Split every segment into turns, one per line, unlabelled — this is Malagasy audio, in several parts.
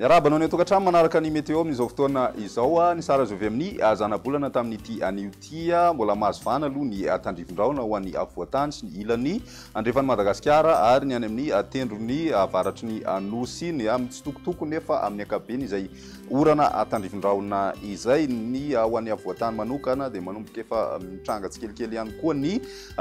Miarahaba anao any an-tokantrano manaraka ny météo amin'izao fotoana izao. Ny sary azo avy amin'ny zanabolana tamin'ity anio ity. Mbola mahazo vahana aloha ny tandrifin-drahona ho an'ny afovoan-tany sy ny ilany andrefan'i Madagasikara ary ny any amin'ny tendrony avaratry ny Nosy iny. Mitsitokotoko nefa amin'ny ankapobeny izay orana tandrifin-drahona izay. Ny ho an'ny afovoan-tany manokana dia manomboka efa mitranga tsikelikely ihany koa ny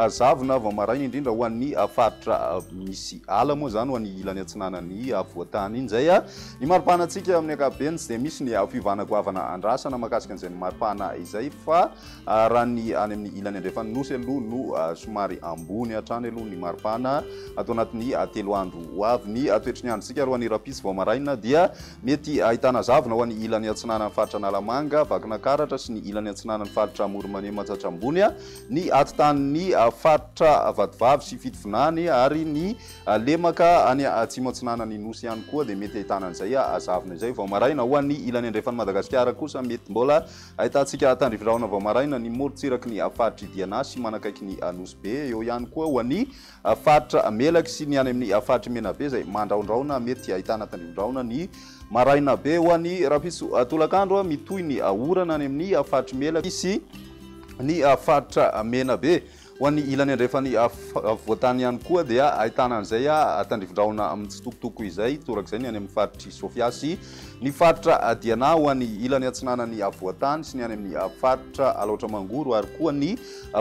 Zavona vao maraina indrindra ho an'ny faritra misy ala moa izany ho an'ny ilany atsinanan'ny afovoan-tany iny izay. Ny maripana antsika amin'ny ankapobeny tsy dia misy ny fiovana goavana andrasana mahakasika an'izay maripana izay fa raha ny any amin'ny ilany andrefan'ny nosy aloha no somary ambony hatrany aloha ny maripana ato anatin'ny telo andro ho avy. Ny toetry ny androntsika aloha ny rahampitso vao maraina dia mety ahitana zavona ho an'ny ilany atsinanan'ny faritra Analamanga, Vakinankaratra sy ny ilany atsinanan'ny faritra Amoron'i Matsiatra Ambony. ny atitan'ny faritra Vatovavy sy Fitovinany ary ny lemaka any atsimo atsinanan'ny Nosy ihany koa dia mety ahitana an'izay zavona izay vao maraina. Ho an'ny ilany andrefan'i Madagasikara kosa mety mbola ahitantsika tandrifin-drahona vao maraina ny morontsiraky ny faritr'i Diana sy manakaiky ny Nosy Be. Eo ihany koa ho an'ny faritra Melaky sy ny any amin'ny faritr'i Menabe izay mandrahondrahona mety ahitana tandrifin-drahona ny maraina be. Ho an'ny rahampitso tolakandro mitohy ny orana any amin'ny faritr'i Melaky sy ny faritra Menabe. Ho an'ny ilany andrefan'ny afovoantany ihany koa dia ahitana an'izay tandrifin-drahona mitsitokotoko izay, torak'izay ny any amin'ny faritr'i Sofia sy ny faritra Diana. Ho an'ny ilany atsinanan'ny afovoantany sy ny any amin'ny faritra Alaotra Mangoro ary koa ny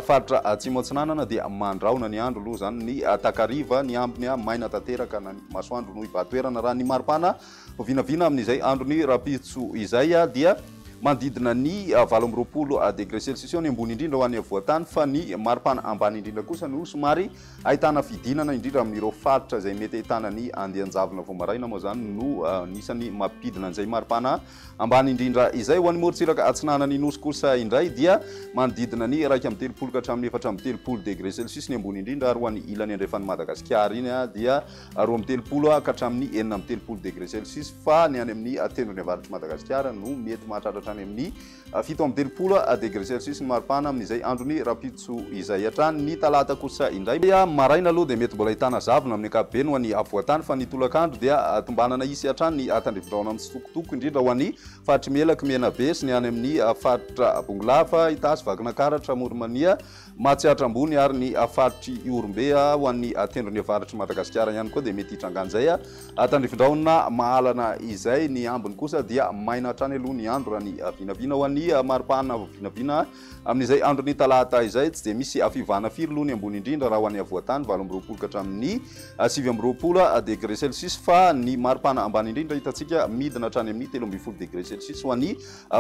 faritra Atsimo Atsinanana dia mandrahona ny andro aloha izany ny takariva, ny ambiny maina tanteraka na ny masoandro no hibahan-toerana raha ny maripana Vinavina amin'izay andron'ny rahampitso izay dia manodidina ny 28 degre celsius eo ny ambony indrindra ho an'ny afovoan-tany fa ny maripana ambany indrindra kosa no somary ahitana fidinana indrindra amin'ireo faritra izay mety ahitana ny andian-javona vao maraina moa izany no anisan'ny mampidina an'izay maripana ambany indrindra izay. Ho an'ny morontsiraka atsinanan'ny Nosy kosa indray dia manodidina ny 31 ka hatramin'ny 34 degre celsius ny ambony indrindra ary ho an'ny ilany andrefan'i Madagasikara iny dia 32 ka hatramin'ny 36 degre celsius fa ny any amin'ny tendrony avaratr'i Madagasikara no mety mahatratra hatrany amin'ny 37 degre celsius ny maripana amin'izay andron'ny rahampitso izay hatrany. Ny talata kosa indray maraina aloha dia mety mbola ahitana zavona amin'ny ankapobeny ho an'ny afovoan-tany fa ny tolakandro dia tombanana hisy hatrany ny tandrifindrahona mitsitokotoko indrindra ho an'ny faritr'i Melaky, Menabe sy ny any amin'ny faritra Bongolava, Itasy, Vakinankaratra, Amoron'i-Mania. Matsiatra Ambony ary ny faritr'i Ihorombe ho an'ny tendrony avaratr'i Madagasikara ihany koa dia mety hitrangan'izay tandrifindrahona mahalana izay. Ny ambiny kosa dia maina hatrany aloha ny andro raha ny vinavina ho an'ny maripana vinavina amin'izay andron'ny talata izay. Tsy dia misy fiovana firy aloha ny ambony indrindra raha ho an'ny afovoan-tany, 28 ka hatramin'ny 29 degre celsius fa ny maripana ambany indrindra hitantsika midina hatrany amin'ny 13 degre celsius ho an'ny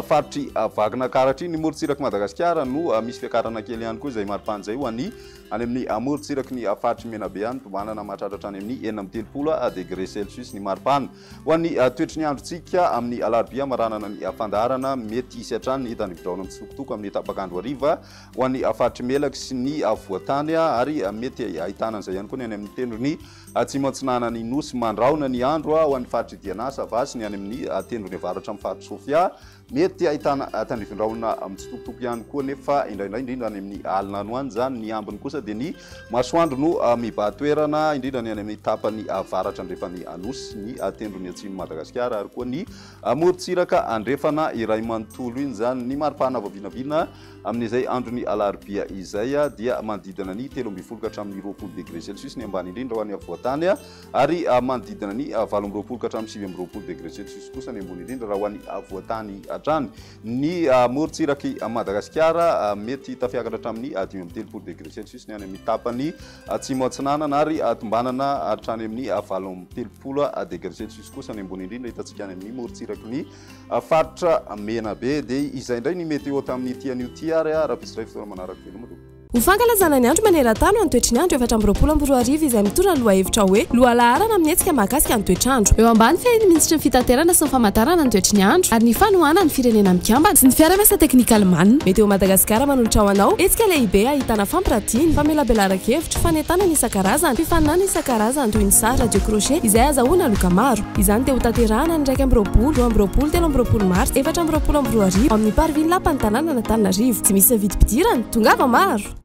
Faritr'i Vakinankaratra iny. Ny morontsirak'i Madagasikara no misy fiakarana kely ihany koa izay maripana izay ho an'ny any amin'ny morontsiraky ny faritr'i Menabe any, tombanana mahatratra hatrany amin'ny 36 degre celsius ny maripana. Ho an'ny toetry ny androntsika amin'ny alarobia hamaranana ny fandaharana, mety hisy hatrany ny tandrifidraona mitsitokotoko amin'ny tapak'andro hariva ho an'ny faritr'i Melaky sy ny afovoan-tany ary mety ahitana an'izay ihany koa ny any amin'ny tendrony atsimo atsinanan'ny Nosy. Mandrahona ny andro ho an'ny faritr'i Diana, Sava sy ny any amin'ny tendrony avaratra amin'ny faritr'i Sofia. Mety ahitana tandrifindrahona mitsitokotoko ihany koa nefa indraindray, indrindra any amin'ny alina any ho any izany. Ny ambiny kosa dia ny masoandro no mibahan-toerana, indrindra ny any amin'ny tapany avaratra andrefan'ny Nosy sy ny tendrony atsimon'i Madagasikara ary koa ny morontsiraka andrefana iray manontolo iny izany. Ny maripana vao vinavina Amin'izay andron'ny alarobia izay dia manodidina ny 13 ka hatramin'ny 20 degre celsius ny ambany indrindra ho an'ny afovoan-tany ary manodidina ny 28 ka hatramin'ny 29 degre celsius kosa ny ambony indrindra raha ho an'ny afovoan-tany hatrany. Ny morontsirak'i Madagasikara mety tafiakatra hatramin'ny 35 degre celsius ny any amin'ny tapany atsimo atsinanana ary tombanana hatrany amin'ny 38 degre celsius kosa ny ambony indrindra hitantsika any amin'ny morontsiraky ny Faritra Menabe. Dia izay indray ny météo tamin'ity anio ity ary rahampitso indray fotoana manaraka. Veloma tompoko.
Ho fankalazana ny andro maneran-tany ho an'ny toetry ny andro 2024 izay mitondra ny lohahevitra hoe Lohalaharana amin'ny hetsika mahakasika ny toetr'andro. Eo ambany fehin'ny minisitry ny Fitaterana sy ny Famantarana ny toetry ny andro ary ny fanohanan'ny Firenena Mikambana sy ny fiara-miasa teknika alemana. Météo Madagascar manolotra ho anao hetsika lehibe ahitana fampiratiana, famelabelaran-kevitra, fanentanana isan-karazany, fifaninanana isan-karazany toy ny sary radio crochet izay azahoana loka maro. Izany dia hotanterahana ny 21, 22, 23 martsa 2024 ao amin'ny Parvis ny Lapan'ny Tanànan'Antananarivo. Tsy misy ny vidim-pidirana, tongava maro!